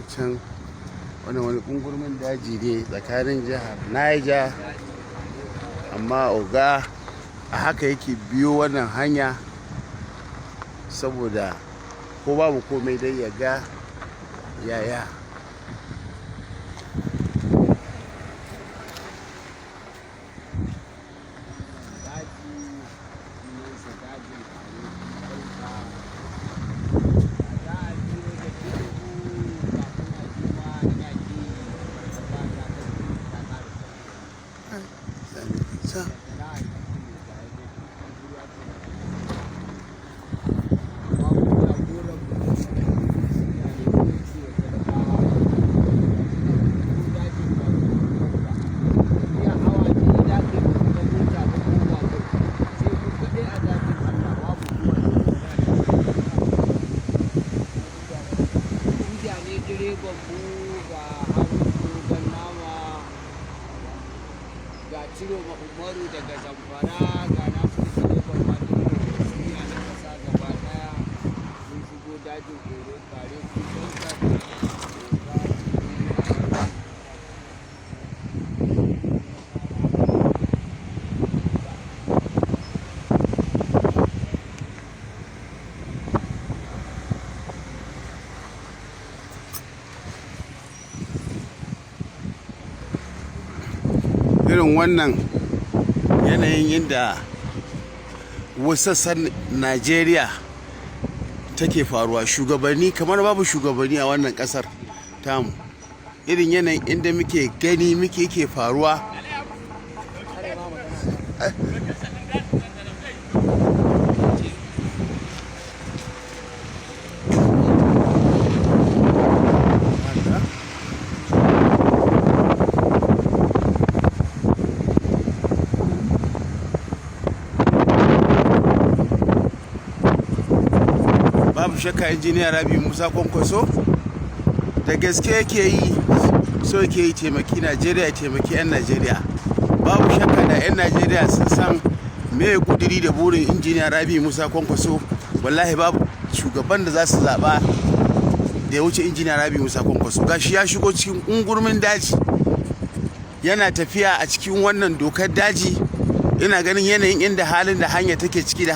Can wannan wani ƙungurmin daji ne tsakanin jihar Niger, amma oga a haka yake biyo wannan hanya saboda ko babu komai dai ya ga yaya. Daji sunansa dajin Kare Kuka. Za a biyo da Tinubu kafin a je ma, ina ji fargaba ta kai ta ƙara Can. Daga na a titi ne ga yadda ruwa ce, amma mu jagoran mu suna ne ko ce wa talakawa ko dajin Kare Kuka. Tafiya awa 2 za ka yi baka ga mota ba ko babur, sai ku kaɗai a dajin Allah, babu kowa. Juda ne direban mu, ga Haruna Dogon Nama, ga Ciroma Umaru daga Zamfara, ga Nasiru direban Madugu duniya na ƙasa gaba ɗaya. Mun shigo dajin Kore Kare Kuka. Da Irin wannan yanayin inda wasu sassan Najeriya take faruwa, shugabanni kamar babu shugabanni a wannan kasar tamu, irin yanayin inda muke gani muke yake faruwa. Babu shakka Injiniya Rabi Musa Kwankwaso da gaske yake yi, so yake yi taimaki Najeriya, ya taimaki 'yan Najeriya. Babu shakka da 'yan Najeriya sun san me kuduri da burin Injiniya Rabi Musa Kwankwaso, wallahi babu shugaban da za su zaɓa da ya wuce Injiniya Rabi Musa Kwankwaso. Gashi ya shigo cikin ungurmin daji, yana tafiya a cikin wannan dokar daji. Ina ganin yanayin inda halin da hanya take ciki da